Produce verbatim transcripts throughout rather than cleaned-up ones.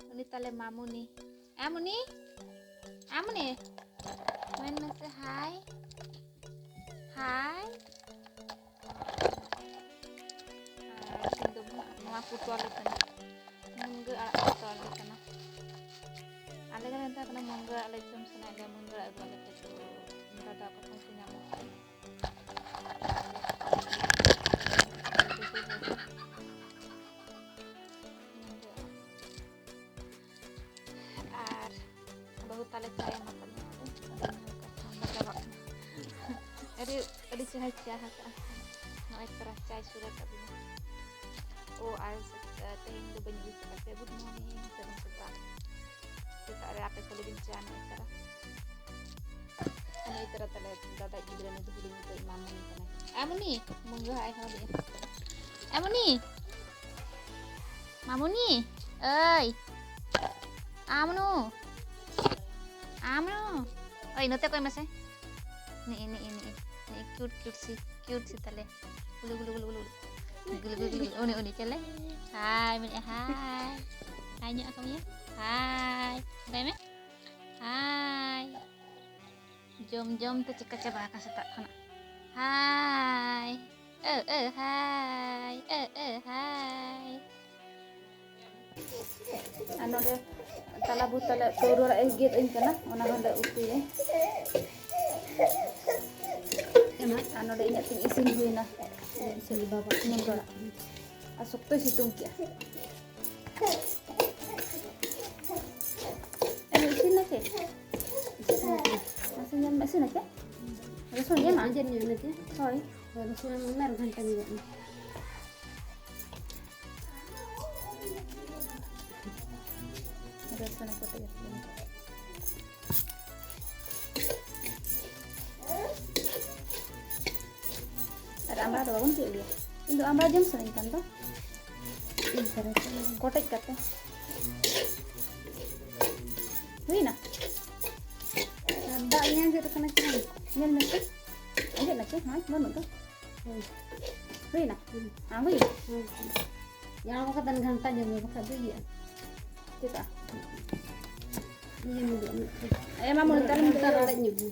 ᱩᱱᱤ ᱛᱟᱞᱮ ᱢᱟᱢᱩᱱᱤ᱾ ᱟᱢᱩᱱᱤ, ᱟᱢᱩᱱᱤ, ᱢᱮᱱ ᱢᱮᱥᱮ ᱦᱟᱭ, ᱦᱟᱭ᱾ ᱟᱨ ᱛᱮᱦᱮᱧ ᱫᱚ ᱱᱚᱣᱟ ᱠᱚ ᱩᱛᱩ ᱟᱞᱮ ᱠᱟᱱᱟ, ᱢᱩᱱᱜᱟᱹ ᱟᱲᱟᱜ ᱠᱚ ᱩᱛᱩ ᱟᱞᱮ ᱠᱟᱱᱟ᱾ ᱟᱞᱮ ᱜᱮᱞᱮ ᱢᱮᱛᱟ ᱠᱟᱱᱟ ᱢᱩᱱᱜᱟᱹ ᱟᱲᱟᱜ ᱞᱮ ᱡᱚᱢ ᱥᱟᱱᱟᱭᱮᱫ ᱞᱮᱭᱟ, ᱢᱩᱱᱜᱟᱹ ᱟᱲᱟᱜ ᱟᱹᱜᱩ ᱟᱞᱮ ᱯᱮ᱾ ᱛᱚ ᱫᱟᱫᱟ ᱚᱠᱟ ᱠᱷᱚᱱ ᱠᱚ ᱧᱟᱢᱟ? ᱟᱨ ᱵᱟᱹᱦᱩ ᱛᱟᱞᱮ ᱪᱟᱭ ᱮᱢᱟ ᱠᱟᱫ ᱞᱤᱧᱟ, ᱟᱫᱚ ᱟᱹᱰᱤ ᱧᱩ ᱠᱟᱛᱮ ᱦᱚᱲᱢᱚ ᱪᱟᱵᱟᱜ ᱠᱟᱱᱟ᱾ ᱟᱹᱰᱤ, ᱟᱹᱰᱤ ᱪᱮᱦᱨᱟᱭ ᱪᱟ ᱟᱠᱟᱫᱼᱟ᱾ ᱱᱚᱜᱼᱚᱭ ᱛᱚᱨᱟ ᱪᱟᱭ ᱥᱩᱨ ᱟᱠᱟᱫ ᱞᱤᱧᱟ᱾ ᱳ, ᱟᱨ ᱥᱮ-, ᱛᱮᱦᱮᱧ ᱫᱚ ᱵᱟᱹᱧ ᱩᱭᱦᱟᱹᱨ ᱟᱠᱟᱫ ᱯᱮᱭᱟ᱾ Good morning, ᱥᱟᱹᱜᱩᱱ ᱥᱮᱛᱟᱜ᱾ ᱥᱮᱛᱟᱜ ᱨᱮ ᱟᱯᱮ ᱠᱚ ᱞᱟᱹᱜᱤᱫ ᱪᱟ ᱱᱚᱜᱼᱚᱭ ᱛᱚᱨᱟ᱾ ᱱᱚᱜᱼᱚᱭ ᱛᱚᱨᱟ ᱛᱟᱞᱮ ᱫᱟᱫᱟ ᱜᱤᱫᱽᱨᱟᱹ ᱱᱩᱭ ᱫᱚ ᱦᱩᱰᱤᱧ ᱱᱤᱛᱚᱜ ᱢᱟᱢᱩᱱᱤ ᱠᱟᱱᱟᱭ᱾ ᱟᱢᱩᱱᱤ, ᱢᱩᱱᱜᱟᱹ ᱦᱟᱜ ᱮ ᱦᱚᱦᱚ ᱞᱮᱫᱼᱟ᱾ ᱟᱢᱩᱱᱤ, ᱢᱟᱢᱩᱱᱤ, ᱟᱹᱭ, ᱟᱢᱱᱩ, ᱟᱢᱱᱩ, ᱳᱭ ᱱᱚᱛᱮ ᱠᱚᱭ ᱢᱮᱥᱮ᱾ ᱱᱤᱜᱼᱤ, ᱱᱤᱜᱼᱤ, ᱱᱤᱜᱼᱤ, ᱱᱤᱜᱼᱤ, cute, cute ᱥᱤ, cute ᱥᱤ ᱛᱟᱞᱮ᱾ ᱜᱩᱞᱩ, ᱜᱩᱞᱩ, ᱜᱩᱞᱩ, ᱜᱩᱞᱩ᱾ ᱜᱩᱞᱩ, ᱜᱩᱞᱩ, ᱜᱩᱞᱩ, ᱜᱩᱞᱩ᱾ ᱩᱱᱤ, ᱩᱱᱤ ᱪᱮᱞᱮ᱾ ᱦᱟᱭ, ᱢᱮᱱᱮᱫᱼᱟ, ᱦᱟᱭ᱾ ᱦᱟᱭ ᱧᱚᱜ ᱟᱠᱚ ᱢᱮᱭᱟ᱾ ᱦᱟᱭ᱾ ᱢᱮᱛᱟᱭ ᱢᱮ᱾ ᱦᱟᱭ᱾ ᱡᱚᱢ, ᱡᱚᱢ ᱛᱮ ᱪᱤᱠᱟ ᱪᱟᱵᱟ ᱟᱠᱟᱱ ᱥᱮᱛᱟᱜ ᱠᱷᱚᱱᱟᱜ᱾ ᱦᱟᱭ᱾ ᱟᱹ, ᱟᱹ, ᱦᱟᱭ᱾ ᱟᱹ, ᱟᱹ, ᱦᱟᱭ᱾ ᱟᱨ ᱱᱚᱰᱮ ᱛᱟᱞᱟ ᱵᱩ ᱛᱟᱞᱟ ᱯᱟᱹᱣᱨᱟᱹ ᱟᱲᱟᱜ ᱮ ᱜᱮᱫ ᱟᱹᱧ ᱠᱟᱱᱟ, ᱚᱱᱟ ᱦᱚᱸᱞᱮ ᱩᱛᱩᱭᱟ᱾ ᱟᱨ ᱱᱚᱰᱮ ᱤᱧᱟᱹᱜ ᱛᱤᱧ ᱤᱥᱤᱱ ᱦᱩᱭᱱᱟ᱾ ᱥᱟᱹᱨᱤ ᱵᱟᱵᱟ ᱢᱩᱱᱜᱟᱹ ᱟᱲᱟᱜ᱾ ᱟᱨ ᱥᱚᱠᱛᱚᱭ ᱥᱤᱛᱩᱝ ᱠᱮᱜᱼᱟ᱾ ᱮᱢ ᱤᱥᱤᱱ ᱱᱟ ᱪᱮ? ᱱᱟᱥᱮ ᱧᱮᱞ ᱢᱮ, ᱤᱥᱤᱱ ᱱᱟ ᱪᱮ? ᱨᱟᱹᱥᱩᱱ ᱮᱢ ᱟᱸᱡᱮᱫ ᱧᱚᱜ ᱮᱱᱟ ᱪᱮ? ᱦᱳᱭ᱾ ᱦᱳᱭ, ᱨᱟᱹᱥᱩᱱ ᱮᱢ ᱢᱮ ᱟᱨ ᱜᱷᱟᱱᱴᱟ ᱧᱚᱜ ᱢᱮ᱾ ᱨᱟᱹᱥᱩᱱ ᱠᱚᱴᱮᱡ ᱠᱟᱛᱮ᱾ ᱟᱨ ᱟᱢᱲᱟ ᱫᱚ ᱵᱟᱵᱚᱱ ᱛᱤᱭᱳᱜ ᱜᱮᱭᱟ᱾ ᱤᱧ ᱫᱚ ᱟᱢᱲᱟ ᱡᱚᱢ ᱥᱟᱱᱟᱧ ᱠᱟᱱ ᱫᱚ᱾ ᱤᱧ ᱥᱟᱱᱟᱧ ᱠᱟᱱᱟ᱾ ᱠᱚᱴᱮᱡ ᱠᱟᱛᱮ᱾ ᱦᱩᱭᱱᱟ? ᱟᱨ ᱫᱟᱜ ᱤᱧ ᱟᱸᱡᱮᱫ ᱠᱟᱱᱟ ᱪᱮ? ᱧᱮᱞ ᱢᱮᱥᱮ᱾ ᱟᱸᱡᱮᱫ ᱱᱟ ᱪᱮ? ᱦᱳᱭ, ᱵᱟᱹᱱᱩᱜ ᱫᱚ᱾ ᱦᱳᱭ᱾ ᱦᱩᱭᱱᱟ? ᱦᱩᱸ᱾ ᱟᱢ ᱦᱩᱭ? ᱦᱩᱸ᱾ ᱡᱟᱦᱟᱸ ᱠᱚ ᱠᱟᱛᱮ ᱜᱷᱟᱱᱴᱟ ᱧᱚᱜ ᱢᱮ, ᱵᱟᱠᱷᱟᱡ ᱫᱚ ᱤᱭᱟᱹᱜᱼᱟ᱾ ᱮᱢᱟ ᱢᱚᱱᱤᱛᱟ, ᱢᱚᱱᱤᱛᱟ ᱨᱚᱲ ᱧᱚᱜ ᱢᱮ᱾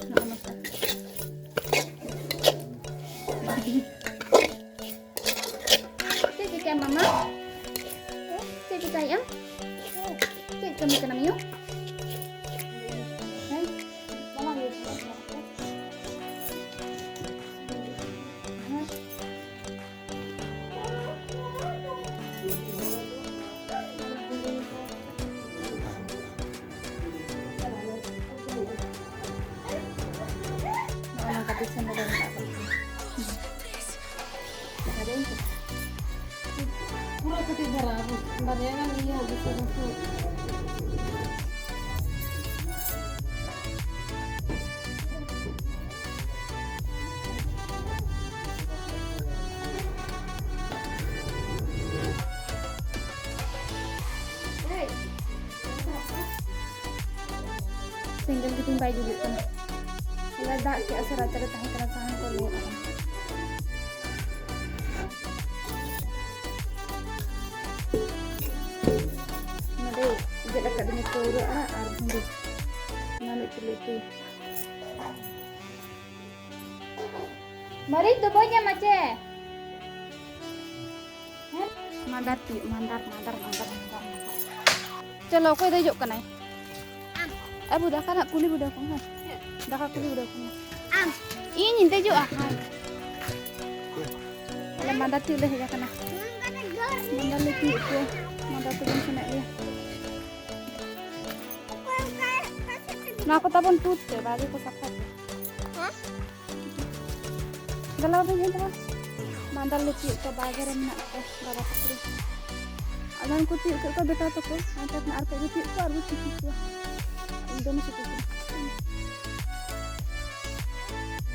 ᱱᱚᱜᱼᱚ ᱱᱚᱝᱠᱟ᱾ ᱪᱮᱫ ᱪᱤᱠᱟᱹᱭ ᱢᱟᱢᱟ? ᱪᱮᱫ ᱪᱤᱠᱟᱹᱭᱮᱫ ᱟᱢ? ᱪᱮᱫ ᱠᱟᱹᱢᱤ ᱠᱟᱱᱟᱢ ᱭᱳ? ᱦᱮᱸ? ᱢᱟᱢᱟ ᱞᱟᱹᱭ ᱢᱮ᱾ ᱦᱮᱸ? ᱱᱚᱜᱼᱚ ᱱᱚᱝᱠᱟ ᱫᱤᱥᱚᱢ ᱨᱮ ᱢᱮᱱᱟᱜ ᱠᱚᱣᱟ᱾ ᱯᱩᱨᱟᱹ ᱠᱟᱹᱴᱤᱡ ᱫᱷᱟᱨᱟ, ᱵᱟᱨᱭᱟ ᱜᱟᱱ ᱤᱭᱟᱹ ᱵᱤᱥᱤ ᱵᱟᱹᱱᱩᱜ᱾ ᱥᱮᱸᱜᱮᱞ ᱜᱮᱛᱤᱧ ᱵᱟᱭ ᱡᱩᱞᱩᱜ ᱠᱟᱱᱟ᱾ ᱦᱚᱞᱟ ᱫᱟᱜ ᱠᱮᱜᱼᱟ ᱥᱮ ᱨᱟᱪᱟᱨᱮ ᱛᱟᱦᱮᱸ ᱠᱟᱱᱟ, ᱥᱟᱦᱟᱱ ᱠᱚ ᱞᱚᱦᱚᱫ ᱟᱠᱟᱱᱟ᱾ ᱱᱚᱰᱮ ᱜᱮᱫ ᱟᱠᱟᱫᱤᱧᱟ ᱠᱟᱹᱣᱨᱟᱹ ᱟᱲᱟᱜ ᱟᱨ ᱵᱷᱩᱸᱰᱤ᱾ ᱚᱱᱟ ᱢᱤᱫ ᱪᱩᱞᱩ ᱩᱛᱩ᱾ ᱢᱟᱹᱨᱤᱪ ᱫᱚ ᱵᱟᱹᱧ ᱮᱢᱟ ᱪᱮ? ᱦᱮᱸ? ᱢᱟᱸᱫᱟᱨ ᱛᱤᱭᱳᱜ, ᱢᱟᱸᱫᱟᱨ, ᱢᱟᱸᱫᱟᱨ, ᱢᱟᱸᱫᱟᱨ, ᱢᱟᱸᱫᱟᱨ, ᱢᱟᱸᱫᱟᱨ᱾ ᱪᱚᱞᱚ, ᱚᱠᱚᱭ ᱫᱮᱡᱚᱜ ᱠᱟᱱᱟᱭ? ᱟᱵᱚ ᱫᱟᱠᱟ ᱱᱟᱜ ᱠᱩᱞᱤ ᱵᱤᱰᱟᱹᱣ ᱠᱚᱢ, ᱦᱮᱸ? ᱫᱟᱠᱟ ᱠᱩᱞᱤ ᱵᱤᱰᱟᱹᱣ ᱠᱚᱢ᱾ ᱤᱧᱤᱧ ᱫᱮᱡᱚᱜᱼᱟ, ᱦᱮᱸ᱾ ᱟᱞᱮ ᱢᱟᱸᱫᱟᱨ ᱛᱤᱭᱳᱜ ᱞᱮ ᱦᱮᱡ ᱟᱠᱟᱱᱟ᱾ ᱢᱟᱸᱫᱟᱨ ᱞᱮ ᱛᱤᱭᱳᱜ ᱠᱚᱣᱟ, ᱢᱟᱸᱫᱟᱨ ᱛᱮᱵᱚᱱ ᱥᱮᱱᱚᱜ ᱜᱮᱭᱟ᱾ ᱱᱚᱣᱟ ᱠᱚ ᱛᱟᱵᱚᱱ ᱛᱩᱫ ᱛᱮ, ᱵᱟᱲᱜᱮ ᱠᱚ ᱥᱟᱯᱷᱟ ᱛᱮ᱾ ᱦᱮᱸ? ᱜᱟᱞᱟᱣ ᱫᱚ ᱧᱮᱞ ᱛᱟᱵᱚᱱ᱾ ᱢᱟᱸᱫᱟᱨ ᱞᱮ ᱛᱤᱭᱳᱜ ᱠᱚᱣᱟ, ᱵᱟᱲᱜᱮ ᱨᱮ ᱢᱮᱱᱟᱜ ᱠᱚᱣᱟ, ᱵᱟᱵᱟ ᱛᱟᱠᱚ ᱨᱮᱱ᱾ ᱟᱫᱚ ᱩᱱᱠᱩ ᱛᱤᱭᱳᱜ ᱠᱮᱫ ᱠᱚᱣᱟ ᱵᱮᱴᱟ ᱛᱟᱠᱚ, ᱟᱨ ᱛᱟᱨᱯᱚᱨᱮ ᱟᱨ ᱠᱚ ᱛᱤᱭᱳᱜ ᱠᱚᱣᱟ, ᱟᱨ ᱵᱚ ᱛᱤᱠᱤ ᱠᱚᱣᱟ᱾ ᱫᱚᱢᱮ ᱥᱤᱵᱤᱞ ᱠᱟᱱᱟ᱾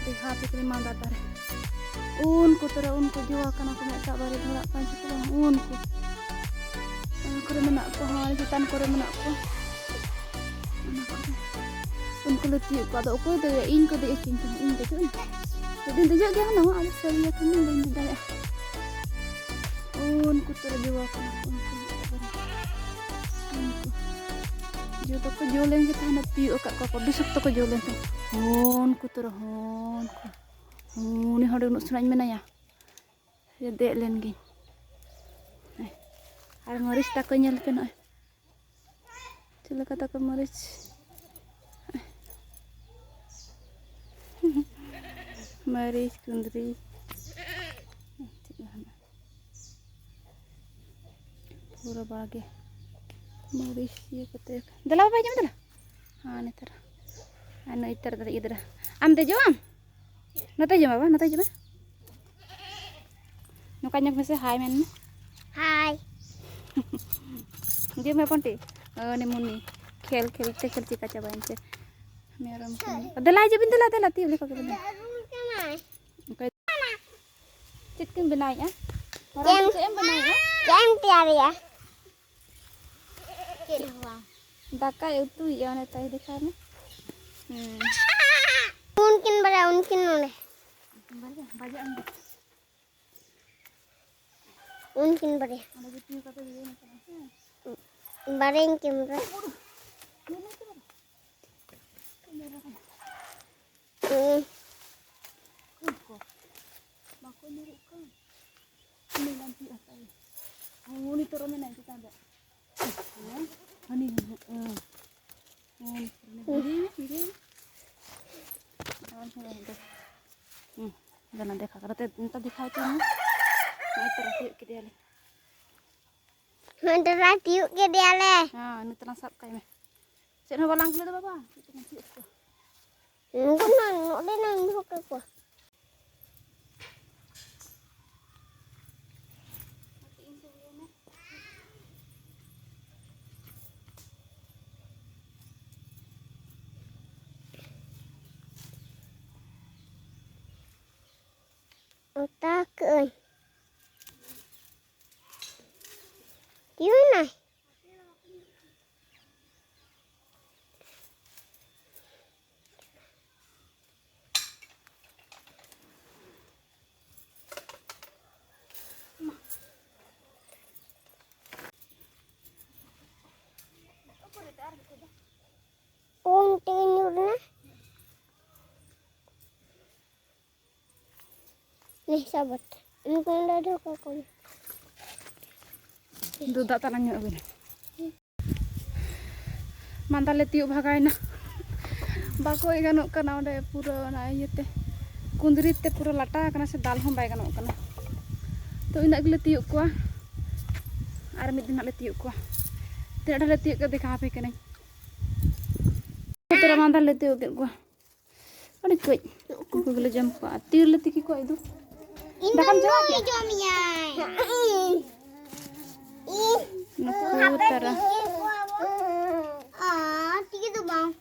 ᱫᱮᱦᱟ ᱛᱤᱠᱤᱱ ᱢᱟᱸᱫᱟᱨ ᱫᱟᱨᱮ᱾ ᱩᱱᱠᱩ ᱛᱚᱨᱟ, ᱩᱱᱠᱩ ᱡᱚ ᱟᱠᱟᱱᱟ ᱠᱚ, ᱢᱤᱫᱴᱟᱜ ᱵᱟᱨᱭᱟ ᱫᱷᱚᱨᱟᱜ ᱠᱟᱱ ᱪᱚᱠᱚ ᱵᱟᱝ, ᱩᱱᱠᱩ᱾ ᱚᱱᱟ ᱠᱚᱨᱮ ᱢᱮᱱᱟᱜ ᱠᱚᱣᱟ, ᱦᱚᱸ, ᱪᱮᱛᱟᱱ ᱠᱚᱨᱮ ᱢᱮᱱᱟᱜ ᱠᱚᱣᱟ᱾ ᱚᱱᱟ ᱠᱚᱨᱮ᱾ ᱩᱱᱠᱩ ᱞᱮ ᱛᱤᱭᱳᱜ ᱠᱚᱣᱟ, ᱟᱫᱚ ᱚᱠᱚᱭ ᱫᱚ ᱤᱧ ᱠᱚ ᱫᱮᱡ ᱟᱹᱠᱤᱱ ᱠᱟᱱᱟ, ᱤᱧ ᱫᱮᱡᱚᱜ ᱟᱹᱧ᱾ ᱡᱩᱫᱤᱧ ᱫᱮᱡᱚᱜ ᱜᱮᱭᱟ ᱦᱩᱱᱟᱹᱝ, ᱟᱫᱚ ᱥᱟᱹᱨᱤᱭᱟ ᱠᱷᱟᱱ ᱫᱚ ᱵᱟᱹᱧ ᱫᱮᱡ ᱫᱟᱲᱮᱭᱟᱜᱼᱟ᱾ ᱛᱚ ᱡᱚ ᱟᱠᱟᱱᱟ ᱠᱚ ᱩᱱᱠᱩ᱾ ᱩᱱᱠᱩ ᱡᱚ ᱫᱚᱠᱚ ᱡᱚ ᱞᱮᱱ ᱜᱮ ᱛᱟᱦᱮᱱᱟ, ᱛᱤᱭᱳᱜ ᱟᱠᱟᱫ ᱠᱚᱣᱟ ᱠᱚ, ᱟᱹᱰᱤ ᱥᱚᱠᱛᱚ ᱠᱚ ᱡᱚ ᱞᱮᱱ ᱛᱟᱦᱮᱸᱫ᱾ ᱦᱚᱱ ᱠᱚ ᱛᱚᱨᱟ, ᱦᱚᱱ ᱠᱚ᱾ ᱩᱱᱤ ᱦᱚᱲ ᱩᱱᱟᱹᱜ ᱥᱮᱬᱟᱧ ᱢᱮᱱᱟᱭᱟ, ᱥᱮ ᱫᱮᱡ ᱞᱮᱱ ᱜᱤᱧ᱾ ᱟᱨ ᱢᱟᱹᱨᱤᱪ ᱛᱟᱠᱚ ᱧᱮᱞ ᱯᱮ ᱱᱚᱜᱼᱚᱭ᱾ ᱪᱮᱫ ᱞᱮᱠᱟ ᱛᱟᱠᱚ ᱢᱟᱹᱨᱤᱪ? ᱢᱟᱹᱨᱤᱪ, ᱠᱩᱸᱫᱽᱨᱤ, ᱯᱩᱨᱟᱹ ᱵᱟᱲᱜᱮ ᱢᱟᱹᱨᱤᱪ ᱤᱭᱟᱹ ᱠᱟᱛᱮ᱾ ᱫᱮᱞᱟ ᱵᱟᱵᱟ, ᱦᱤᱡᱩᱜ ᱢᱮ ᱫᱮᱞᱟ᱾ ᱦᱮᱸ, ᱱᱮᱛᱟᱨ ᱟᱨ ᱱᱩᱭ ᱛᱟᱨ ᱛᱟᱨ ᱜᱤᱫᱽᱨᱟᱹ᱾ ᱟᱢ ᱫᱮᱡᱚᱜ ᱟᱢ? ᱱᱚᱛᱮ ᱦᱤᱡᱩᱜ ᱢᱮ ᱵᱟᱵᱟ, ᱱᱚᱛᱮ ᱦᱤᱡᱩᱜ ᱢᱮ᱾ ᱱᱚᱝᱠᱟ ᱧᱚᱜ ᱢᱮᱥᱮ, ᱦᱟᱭ ᱢᱮᱱ ᱢᱮ᱾ ᱦᱟᱭ᱾ ᱦᱤᱡᱩᱜ ᱢᱮ ᱯᱚᱱᱴᱤ᱾ ᱚ, ᱩᱱᱤ ᱢᱩᱱᱤ ᱠᱷᱮᱞ ᱠᱷᱮᱞ ᱛᱮ ᱠᱷᱮᱞ ᱪᱤᱠᱟ ᱪᱟᱵᱟᱭᱮᱱ ᱪᱚ᱾ ᱢᱮᱨᱚᱢ ᱠᱚ᱾ ᱫᱮᱞᱟ ᱦᱤᱡᱩᱜ ᱵᱤᱱ, ᱫᱮᱞᱟ, ᱫᱮᱞᱟ, ᱛᱤ ᱦᱚᱞᱮ ᱠᱚ ᱵᱤᱱ᱾ ᱚᱠᱚᱭ? ᱪᱮᱫ ᱠᱤᱱ ᱵᱮᱱᱟᱣᱮᱫᱼᱟ? ᱦᱚᱨᱚ ᱪᱮᱫ? ᱪᱮᱫ ᱮᱢ ᱵᱮᱱᱟᱣᱮᱫᱼᱟ? ᱪᱮᱫ ᱮᱢ ᱛᱮᱭᱟᱨᱮᱜᱼᱟ? ᱪᱮᱫ ᱦᱚᱸ ᱵᱟᱝ᱾ ᱫᱟᱠᱟᱭ ᱩᱛᱩᱭᱮᱫᱼᱟ, ᱚᱱᱮ ᱛᱟᱭ ᱫᱮᱠᱷᱟᱣ ᱢᱮ᱾ ᱦᱩᱸ᱾ ᱩᱱᱠᱤᱱ ᱵᱟᱨᱭᱟ, ᱩᱱᱠᱤᱱ ᱱᱚᱰᱮ᱾ ᱵᱟᱡᱟ-, ᱵᱟᱡᱟᱜ ᱟᱢ ᱫᱚ᱾ ᱩᱱᱠᱤᱱ ᱵᱟᱨᱭᱟ᱾ ᱚᱸᱰᱮ ᱜᱮ ᱛᱤᱸᱜᱩ ᱠᱟᱛᱮ ᱵᱷᱤᱰᱤᱭᱳ ᱧᱮᱞ ᱠᱟᱱᱟ ᱥᱮ? ᱵᱟᱨᱭᱟᱧ ᱠᱮᱢᱮᱨᱟ᱾ ᱧᱮᱞ ᱢᱮ ᱠᱮᱢᱮᱨᱟ᱾ ᱠᱮᱢᱮᱨᱟ ᱠᱟᱱᱟ᱾ ᱩᱸ᱾ ᱩᱱᱠᱩ ᱵᱟᱠᱚ ᱧᱩᱨᱩᱜ ᱠᱟᱱ᱾ ᱩᱱᱤ ᱞᱟᱹᱜᱤᱫ ᱦᱟᱛᱟᱣ᱾ ᱩᱱᱤ ᱛᱚᱨᱚ ᱢᱮᱱᱟᱭ ᱪᱮᱛᱟᱱ ᱨᱮ᱾ ᱦᱟᱹᱱᱤ, ᱦᱟᱹᱱᱤ, ᱦᱟᱹᱱᱤ᱾ ᱦᱩᱸ, ᱦᱩᱸ, ᱦᱩᱸ᱾ ᱦᱩᱸ, ᱫᱮᱞᱟ ᱫᱮᱠᱷᱟ ᱠᱟᱛᱮ ᱱᱤᱛᱚᱜ ᱫᱮᱠᱷᱟᱣ ᱦᱚᱪᱚ ᱢᱮ᱾ ᱱᱚᱜᱼᱚᱭ ᱛᱚᱨᱟ ᱛᱤᱭᱳᱜ ᱠᱮᱫᱮᱭᱟᱞᱮ᱾ ᱱᱚᱜᱼᱚᱭ ᱛᱚᱨᱟ ᱛᱤᱭᱳᱜ ᱠᱮᱫᱮᱭᱟᱞᱮ᱾ ᱦᱮᱸ, ᱱᱤᱛᱚᱜ ᱥᱟᱵ ᱠᱟᱭ ᱢᱮ᱾ ᱪᱮᱫ ᱦᱚᱸ ᱵᱟᱞᱟᱝ ᱠᱷᱩᱞᱟᱹᱣ ᱫᱟ ᱵᱟᱵᱟ᱾ ᱪᱮᱫ ᱛᱮᱢ ᱛᱤᱭᱳᱜ ᱠᱚᱣᱟ? ᱱᱩᱠᱩ ᱢᱟ ᱱᱚᱰᱮ ᱱᱟᱝ ᱫᱚᱦᱚ ᱠᱟᱠᱚᱣᱟ᱾ ᱚᱛᱟ ᱠᱟᱹᱜᱼᱟᱹᱧ᱾ ᱛᱤᱭᱩᱭᱱᱟᱭ᱾ ᱥᱟᱵᱚᱛ᱾ ᱩᱱᱠᱩ ᱱᱚᱰᱮ ᱫᱚᱦᱚ ᱠᱟᱠᱚ ᱢᱮ᱾ ᱫᱩ ᱫᱟᱜ ᱛᱟᱞᱟᱝ ᱧᱚᱜ ᱟᱹᱜᱩᱭ ᱢᱮ᱾ ᱢᱟᱸᱫᱟ ᱞᱮ ᱛᱤᱭᱳᱜ ᱵᱷᱟᱜᱟᱣᱮᱱᱟ᱾ ᱵᱟᱠᱚ ᱜᱟᱱᱚᱜ ᱠᱟᱱᱟ ᱚᱸᱰᱮ ᱯᱩᱨᱟᱹ ᱚᱱᱟ ᱤᱭᱟᱹᱛᱮ᱾ ᱠᱩᱸᱫᱽᱨᱤ ᱛᱮ ᱯᱩᱨᱟᱹ ᱞᱟᱴᱟ ᱟᱠᱟᱱᱟ ᱥᱮ, ᱫᱟᱞ ᱦᱚᱸ ᱵᱟᱭ ᱜᱟᱱᱚᱜ ᱠᱟᱱᱟ᱾ ᱛᱚ ᱤᱱᱟᱹᱜ ᱜᱮᱞᱮ ᱛᱤᱭᱳᱜ ᱠᱚᱣᱟ᱾ ᱟᱨ ᱢᱤᱫ ᱫᱤᱱ ᱦᱟᱸᱜ ᱞᱮ ᱛᱤᱭᱳᱜ ᱠᱚᱣᱟ᱾ ᱛᱤᱱᱟᱹᱜ ᱰᱷᱮᱨ ᱞᱮ ᱛᱤᱭᱳᱜ ᱠᱮᱫ, ᱫᱮᱠᱷᱟᱣ ᱟᱯᱮ ᱠᱟᱹᱱᱟᱹᱧ᱾ ᱩᱛᱟᱹᱨ ᱢᱟᱸᱫᱟ ᱞᱮ ᱛᱤᱭᱳᱜ ᱠᱮᱫ ᱠᱚᱣᱟ᱾ ᱟᱹᱰᱤ ᱠᱟᱹᱡ᱾ ᱩᱱᱠᱩ ᱜᱮᱞᱮ ᱡᱚᱢ ᱠᱚᱣᱟ᱾ ᱟᱨ ᱛᱤ ᱨᱮᱞᱮ ᱛᱤᱠᱤ ᱠᱚᱣᱟ ᱤᱫᱩ᱾ ᱤᱧ ᱫᱟᱠᱟᱢ ᱫᱚ ᱡᱚᱢᱟ ᱠᱮ? ᱡᱚᱢ ᱭᱟᱭ᱾ ᱱᱩᱠᱩ ᱛᱟᱨᱟ᱾ ᱟᱨ ᱛᱤᱠᱤ ᱫᱚ ᱵᱟᱝ᱾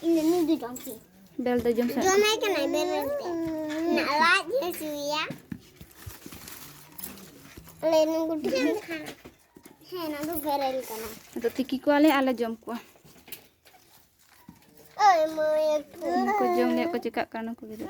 ᱤᱧ ᱫᱚ ᱱᱩᱭ ᱫᱚ ᱡᱚᱢ ᱠᱮᱫ᱾ ᱵᱮᱨᱮᱞ ᱫᱚ ᱡᱚᱢ ᱥᱟᱱᱟ᱾ ᱡᱚᱢᱟᱭ ᱠᱟᱱᱟᱭ ᱵᱮᱨᱮᱞ ᱛᱮ᱾ ᱱᱟ ᱞᱟᱡ ᱦᱟᱹᱥᱩᱭᱮᱭᱟ᱾ ᱞᱟᱹᱭ ᱱᱩᱠᱩ ᱴᱷᱮᱱ ᱠᱷᱟᱱ᱾ ᱦᱮᱸ, ᱱᱚᱣᱟ ᱫᱚ ᱵᱮᱨᱮᱞ ᱠᱟᱱᱟ᱾ ᱟᱫᱚ ᱛᱤᱠᱤ ᱠᱚᱣᱟᱞᱮ ᱟᱨ ᱞᱮ ᱡᱚᱢ ᱠᱚᱣᱟ᱾ ᱳᱭ ᱢᱟᱹᱭ ᱠᱚ᱾ ᱱᱩᱠᱩ ᱡᱚᱢ ᱞᱮ ᱠᱚ ᱪᱮᱠᱟᱜ ᱠᱟᱱᱟ ᱱᱩᱠᱩ ᱜᱤᱫᱽᱨᱟᱹ᱾